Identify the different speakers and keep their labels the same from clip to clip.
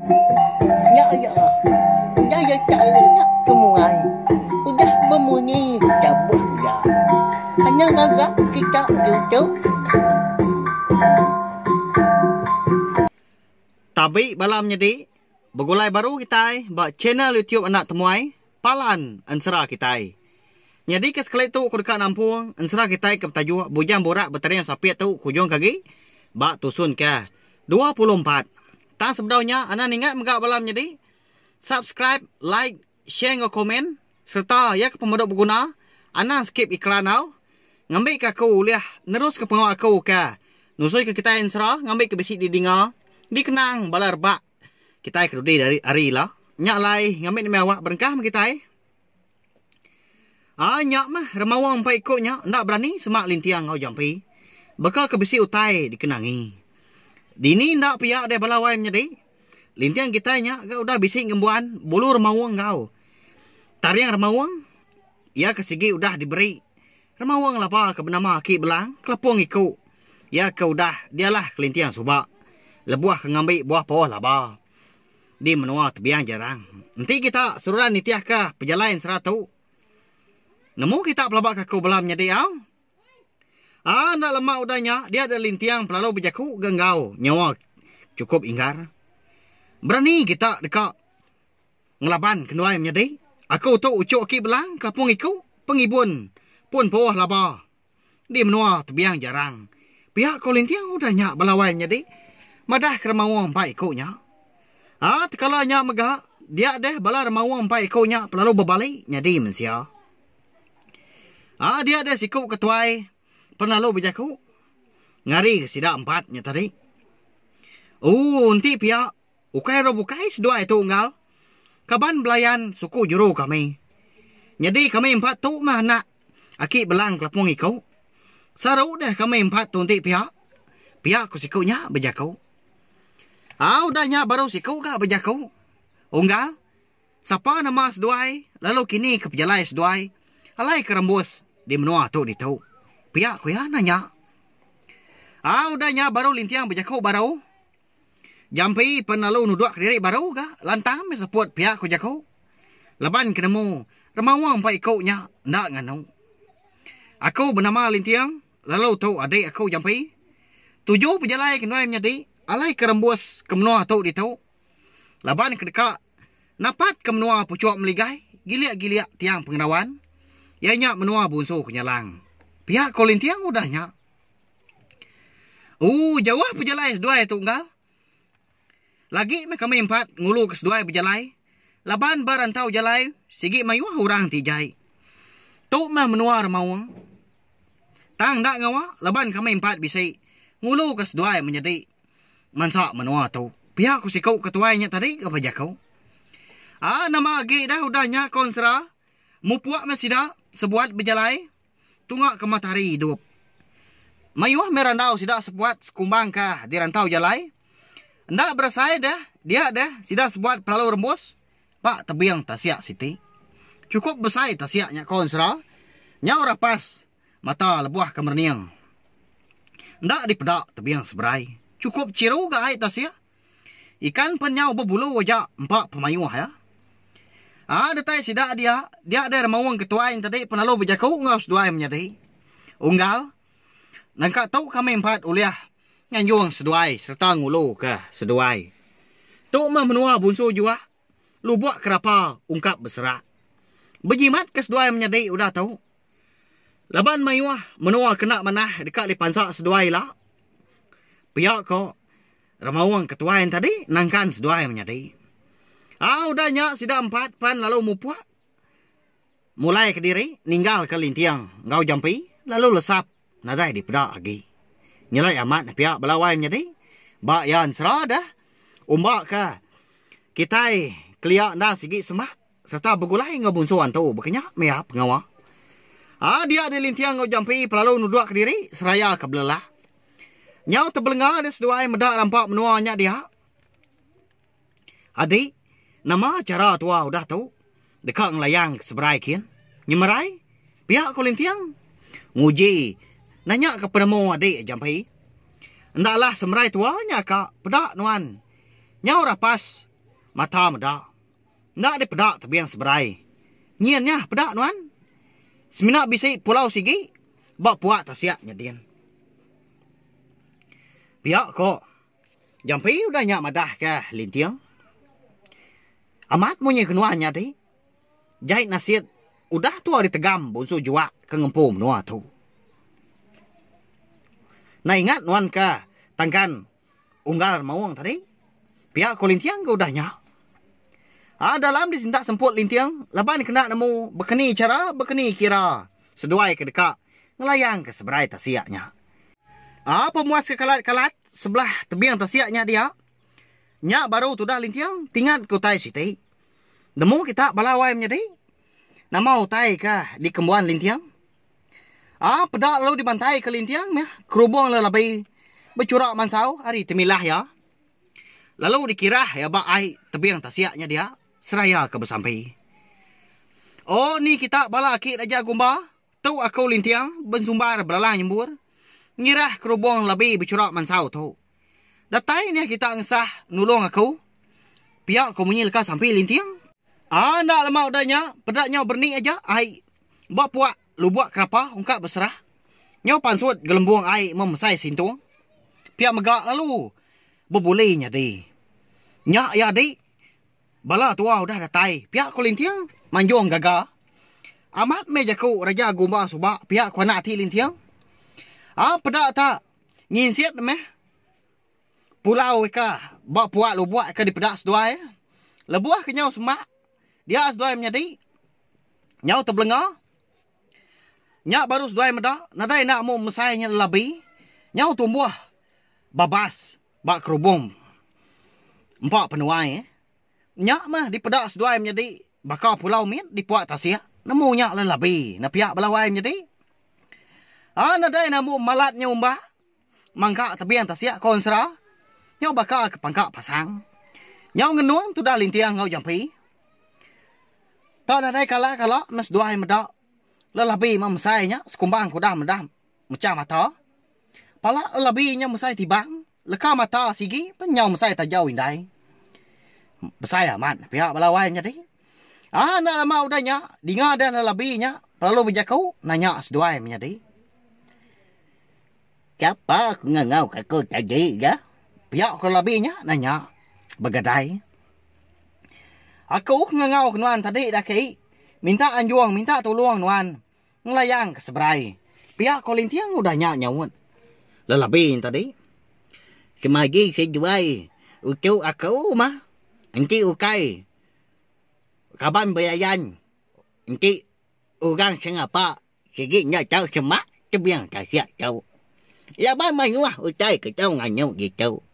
Speaker 1: Nya iya. Udah iya chara nya temuai. Udah bemunyi tabuh iya. Anang ngaga kita ditu.
Speaker 2: Tabi bala menyedi, begulai baru kitai ba channel YouTube Anak Temuai, Palan Ensera Kitai. Nyadi ke sekali tu aku deka nampung ensera kitai ke betajuk Bujang Burak Betering Sapit tu kujung ke agi ba tusun ke 24. Tang sebedau nya anang ningat mega bala menyadi subscribe, like, share enggau komen sereta iya ke pemadu beguna anang skip iklan tau ngambika aku ulih neruska pengawa aku ke nusuika kitai ensera ngambika bisi didinga dikenang bala rebak kitai ke dudi ari hari ila. Nya alai ngambi nembiak awak berengkah meh kitai. Aa nya meh remaung empai iku nya enda berani semak linting enggau jampi baka ke bisi utai dikenangi. Dini enda pia deh bala wai menyadi. Linting kitai nya ga udah bisi ngembuan bulu remaung enggau taring remaung iya ke sigi udah diberi remaung lapa ke benama Aki Belang Kelepung Iku iya ke udah dialah kelinting suba lebuh ke ngambi buah poh laba. Di menua tebiang jarang. Enti kita seruran nitihka pejalai ensera tu, nemu kita pelaba ke aku bela menyadi au. Aa enda lama udah nya dia da linting pelalu bejaku ga enggau nyawa chukup inggar. Berani kita deka ngelaban kenduai menyadi. Aku tu uchu aki belang kelapung iku pengibun pun puh laba. Di menua tebiang jarang. Pia ko Linting udah nya bala wai menyadi madah ke remaung empai iku nya. Aa tekala nya mega dia deh bala remaung empai iku nya pelalu bebali nyadi mensia. Aa dia deh siku ke tuai penlalu bejaku ngari ke sida empat nya tadi. Ooh enti pia Ukai ro bukai seduai tu unggal. Kaban belayan suku juru kami. Nyadi kami empat tu mah anak aki belang kelapung iku. Saru deh kami empat tu enti pia. Pia ku siku nya bejaku. Au udah nya baru siku ga bejaku. Unggal, sapa nama seduai lalu kini ke pejalai seduai alai ke rembus di menua tu ditu. Pia ku iya nanya. Au udah nya baru Linting bejaku baru. Jampi pen lalu nuduk kediri baru ga lantang meh seput pia ku jaku. Laban ke nemu remaung empa iku nya enda nganu. Aku benama Linting lalu tu adik aku Jampi. Tuju pejalai ke nuai menyadi alai ke rembus ke menua tu ditu. Laban ke deka napat ke menua puchuk meligai gilik-gilik tiang pengerawan iya nya menua Bunsu Kenyalang. Pia ku Linting udah nya. Ooh jauh pejalai seduai tu unggal. Lagi meh kami empat ngulu ke seduai bejalai laban ba rantau jalai sigi mayuh orang ti jai. Tu meh menua remaung. Tang enda ngawa laban kami empat bisi ngulu ke seduai menyadi mansa menua tu. Pia ku siku ketuai nya tadi ga bejaku. Aa nama agi dah udah nya konsera mupuk meh sida sebuat bejalai. Tunga ke matahari idup. Mayuh meh randau sida sebuat sekumbang ka di rantau jalai. Enda berasai deh dia deh sida sebuat pelalu rembus ba tebing tasik siti. Chukup besai tasik nya ko ensera. Nyau rapas mata lebuh ke merening. Enda dipeda tebing seberai. Chukup chiru ga ai tasik. Ikan pen nyau bebulu aja empa pemayuh iya. Aa datai sida dia, dia deh remaung ketuai nya tadi pelalu bejaku enggau seduai menyadi. Unggal, nangka tu kami empat ulih nganjung seduai sereta nguluka seduai. Tu meh menua Bunsu Juak, Lubok Kerapa ungkap beserak. Bejimat ke seduai menyadi udah tu. Laban mayuh menua kena manah deka dipansa seduai ila. Pia ko Remaung ketuai nya tadi nangkan seduai menyadi. Au udah nya sida empat pan lalu mupuk mulai kediri ninggalka Linting enggau Jampi lalu lesap nadai dipeda agi. Nyelai amat ne pia bala wai menyadi ba iya ensera deh umba ka kitai kelia enda sigi semak sereta begulai enggau bunsu antu baka nya meh iya pengawa. Aa dia deh Linting enggau Jampi pelalu nuduk kediri seraya ke belelak. Nyau tebelenga deh seduai meda rampa menua nya dia. Adi, nama chara tua udah tu deka ngelayang ke seberai kin? Nyemerai? Pia ko Linting. Nguji nanya ke penemu adi Jampi. Enda alah semerai tua nya ka peda nuan. Nyau rapas. Mata meda. Enda dipeda tebing seberai. Nyin nya peda nuan. Semina bisi pulau sigi ba puak tasik nya din. Pia ko Jampi udah nya madah ke Linting. Amat munyi ke nuan nya ti. Jai nasit udah tua ditegam Bunsu Juak ke ngempu menua tu. Enda ingat nuan ke tangkan Unggal Maung tadi? Pia ko Linting ke udah nya. Aa dalam disintak semput Linting laban kena nemu bekeni chara bekeni kira seduai ke deka ngelayang ke seberai tasik nya. Aa pemuas ke kalat-kalat sebelah tebing tasik nya dia. Nya baru tudah Linting tingat ke utai siti. Nemu kita bala wai menyadi nama utai ke dikembuan Linting. Aa peda lalu dibantai ke Linting meh kerubung lelabi bechura mansau ari temilah iya. Lalu dikirah iya ba ai tebing tasik nya dia seraya ke besampi. O ni kita bala aki Raja Gumba, tu aku Linting bensumbar belalang nyembur ngirah kerubung lelabi bechura mansau tu. Datai nih kita ngesah nulung aku. Pia ko munyi leka sampi Linting. Aa enda lama udah nya peda nyau berni aja ai ba puak lubuk kerapa ungka beserah. Nyau pansut gelembung ai memesai sintung. Pia mega lalu bebuli nyadi. Nya iya adi bala tua udah datai pia ko Linting manjung gaga. Amat meh jaku Raja Gumba suba pia ko anak ati Linting. Aa peda ta Nginsit meh pulau ika ba puak lubuk ke dipeda seduai. Lebuh ke nyau semak dia seduai menyadi nyau tebelenga. Nya baru seduai meda nadai enda amu mesai nya lelabi nyau tumbuh babas ba kerubung empa penuai. Nya meh dipeda seduai menyadi baka pulau mit di puak tasik nemu nya lelabi nepiak bala wai menyadi. Aa nadai nambu malat nya umbak mangka tebing tasik ko ensera nyau baka ke pangka pasang. Nyau ngenung tudah linting enggau jampi. Tak nadai kala kala meh seduai meda lelabi meh mesai nya sekumbang ke udah meda mechah mata. Pala lelabi nya mesai tibang. Leka mata sigi pen nyau mesai tajau indai. Besai amat pia bala wai nyadi. Aa enda lama udah nya dinga deh lelabi nya lalu bejaku nanya seduai menyadi.
Speaker 1: Sapa ku ngangau ka aku tadi ga?
Speaker 2: Pia ku lelabi nya nanya begadai. Aku ke ngangau ke nuan tadi dah ki minta anjung minta tulung nuan. Ngelayang ke seberai. Pia ko Linting udah nya nyaut. Lelabi nya tadi.
Speaker 1: Semagi seduai uchu aku mah enti ukai kaban belayan enti orang sengapa sigi enda tau semak tebing tasik tu. Laban mayuh utai ke tau nganu ditu.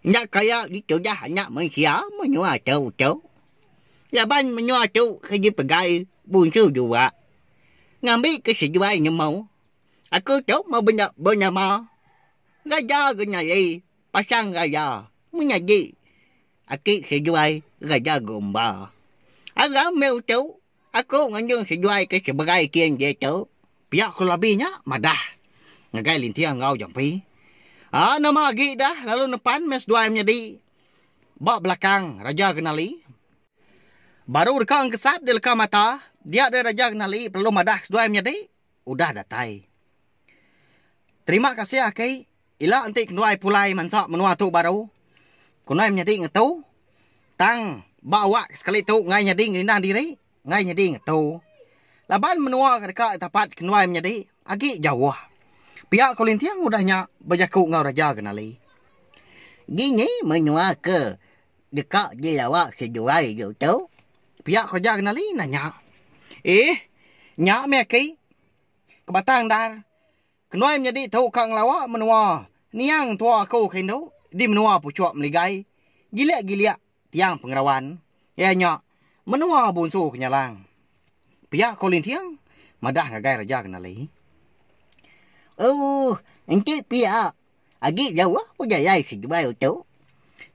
Speaker 1: Enda kala ditudah anak mensia menua tu tu. Laban menua tu ke dipegai Bunsu Juak. Ngambi ke seduai nemu, aku tu meh benda benama Raja Genali Pasang Raya menyadi aki seduai Raja Gumba. Aram meh utu aku nganjung seduai ke seberai kin diatu.
Speaker 2: Pia ku labi nya madah ngagai Linting enggau Jampi. Aa nama agi dah lalu nepan meh seduai menyadi ba belakang Raja Genali. Baru deka engkesap di leka mata, dia deh Raja Genali perlu madah seduai menyadi udah datai. Terima kasih aki, ila enti kenduai pulai mansa menua tu baru, kunai menyadi ngetu. Tang ba awak sekali tu enggai nyadi ngerindang diri, enggai nyadi ngetu. Laban menua ke deka ditapat kenduai menyadi agi jauh. Pia ku Linting udah nya bejaku enggau Raja Genali.
Speaker 1: Dini menua ke Deka dilawa seduai tu tu.
Speaker 2: Pia kereja kenali nanya. Eh, nya meh aki. Kebatang endar. Kenuai menyadi tu ka ngelawa menua niang tua aku ke indu di menua Puchok Meligai, gilik-gilik tiang pengerawan. Iya nya menua Bunsu Kenyalang. Pia ko Linting madah ngagai Raja Kenali.
Speaker 1: Ooh, enti pia Agi jauh pejalai seduai tu.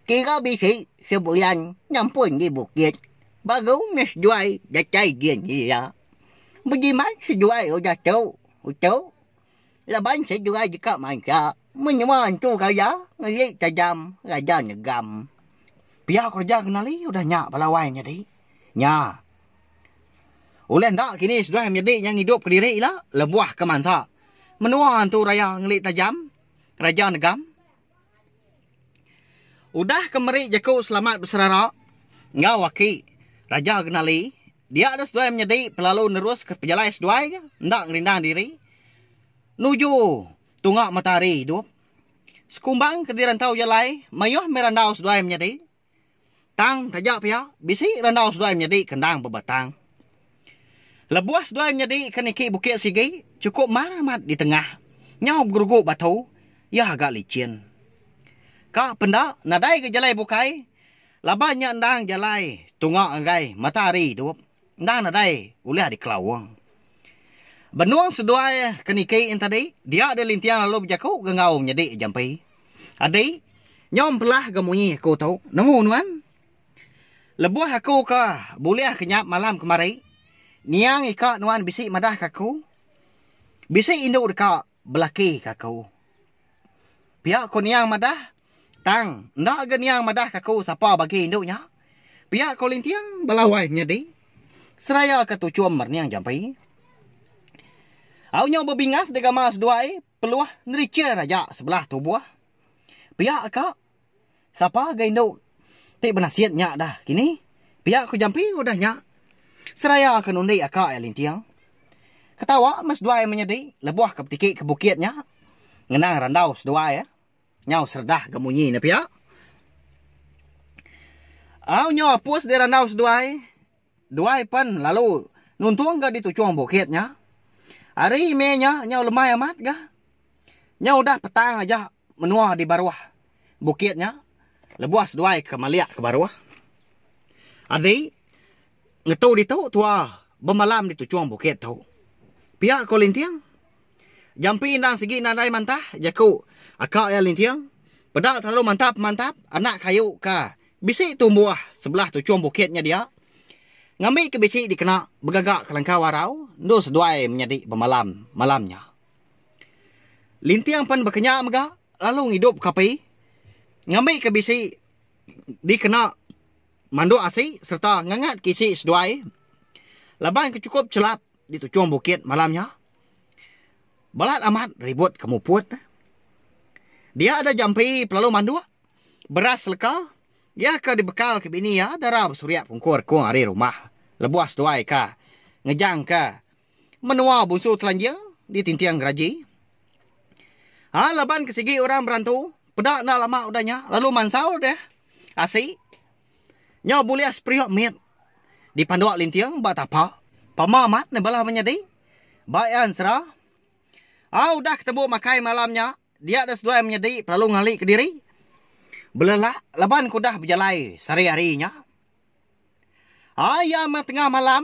Speaker 1: Kira bisi sebulan nyampun di bukit baru meh seduai datai gin ila. Bejimat seduai udah tu utu laban seduai deka mansa menua entu raya ngeli tajam raja negam.
Speaker 2: Pia ku Raja Genali udah nya bala wai menyadi. Nya. Ulih enda kini seduai menyadi nya ngidup kediri ila lebuh ke mansa. Menua antu raya ngeli tajam, Raja Negam. Udah ke meri jaku selamat beserara enggau aki Raja Genali, dia deh seduai menyadi pelalu neruska pejalai seduai ke enda ngerindang diri nuju tunga matahari idup. Sekumbang ke dirantau jalai, mayuh meh randau seduai menyadi. Tang taja pia, bisi randau seduai menyadi ke endang bebatang. Lebuh seduai menyadi ke niki bukit sigi, chukup mar amat ditengah. Nyau begerugu batu, iya ga licin. Ka penda nadai ga jalai bukai, laban nya endang jalai tunga ngagai matahari idup, endang nadai ulih dikelaung. Benung seduai ke niki enti tadi, dia deh Lintiang lalu bejaku ga enggau menyadi Jampi. Adi, nyau empelah ga munyi aku tu, nemu nuan? Lebuh aku ke bulih kenyap malam kemari, niang ika nuan bisi madah ke aku, bisi indu deka belaki ke aku. Pia ko niang madah, tang enda ga niang madah ke aku sapa bagi indu nya. Pia ko Linting belawai menyadi seraya ke tuchum merening jampi. Au nyau bebingas digama seduai peluh nerichir aja sebelah tubuh. Pia ka Sapa ga indu ti benasit nya dah kini? Pia ku Jampi udah nya. Seraya ke nundi aka iya Linting. Ketawa meh seduai menyadi lebuh ke betiki ke bukit nya. Ngenang randau seduai iya. Nyau seredah ga munyi ne pia. Au nyau apus di randau seduai. Duai pen lalu nuntung ga di tuchung bukit nya. Hari meh nya nyau lemai amat ga. Nyau udah petang aja menua di baruh bukit nya lebuh seduai ke malik ke baruh. Adi ngetu ditu tua bemalam di tuchung bukit tu. Pia ko Linting. Jampi endang sigi nadai mantah jaku aka iya Linting. Peda terlalu mantap-mantap anak kayu ke bisi tumbuh sebelah tuchung bukit nya dia. Ngambi ke bisi dikena begaga ke langkau arau endur seduai menyadi bemalam malam nya. Linting pen bekenya mega lalu ngidup ke api ngambi ke bisi dikena manduk asi sereta ngangat ke isi seduai laban ke chukup chelap di tuchung bukit malam nya. Balat amat ribut ke muput. Dia ada jampi pelalu manduk beras leka iya ke dibekal ke bini iya dara besuriak pungkur kung ari rumah lebuh seduai ke ngejang ke menua Bunsu Telanjing di Tinting Geraji. Ha laban ke sigi orang berantu peda enda lama udah nya lalu mansau deh asi nyau bulih seperiuk mit dipanduk linting ba tapa. Pama amat ne bala menyadi. Ba iya ensera. Au udah ketebu makai malam nya, dia deh seduai menyedi pelalu ngali kediri. Belelak laban ke udah bejalai sehari-hari nya. Ai iya meh tengah malam,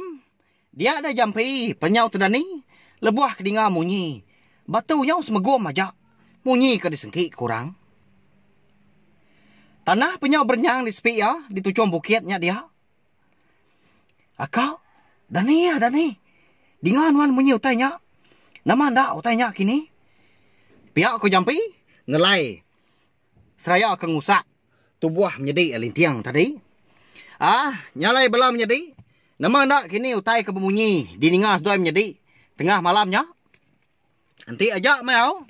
Speaker 2: dia deh jampi penyau tedani lebuh ke dinga munyi batu nyau semegum aja munyi ke disengki ke orang. Tanah penyau berenyang di sepi iya di tuchung bukit nya dia. Aka, dani ah dani. Dinga nuan munyi utai nya. Nama enda utai nya kini? Pia ku Jampi ngelai seraya ke ngusak tubuh menyedi Linting tadi. Ah, nya alai bala menyedi. Nama enda kini utai ke bemunyi dininga seduai menyedi tengah malam nya? Enti aja meh au.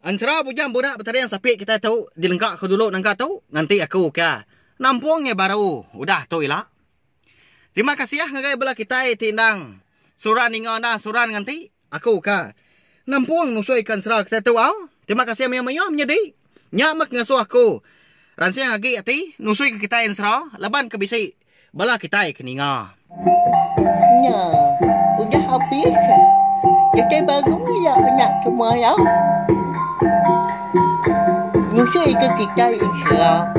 Speaker 2: Ensera bujang burak betaring sapi kitai tu dilengka ku dulu nangka tu nganti aku ke nampung iya baru udah tu ila. Terima kasih ngagai bala kitai ti endang seruran ninga endang seruran nganti aku ke nampung nusui ke ensera kitai tu au. Terima kasih mayuh-mayuh menyedi. Nya meh ke ngasuh aku ransing agi ati nusui ke kitai ensera laban ke bisi Bala kitai ke ninga.
Speaker 1: Nya, udah abis. Kitai baru ila anak semua ya. Nusui ke kitai ensera.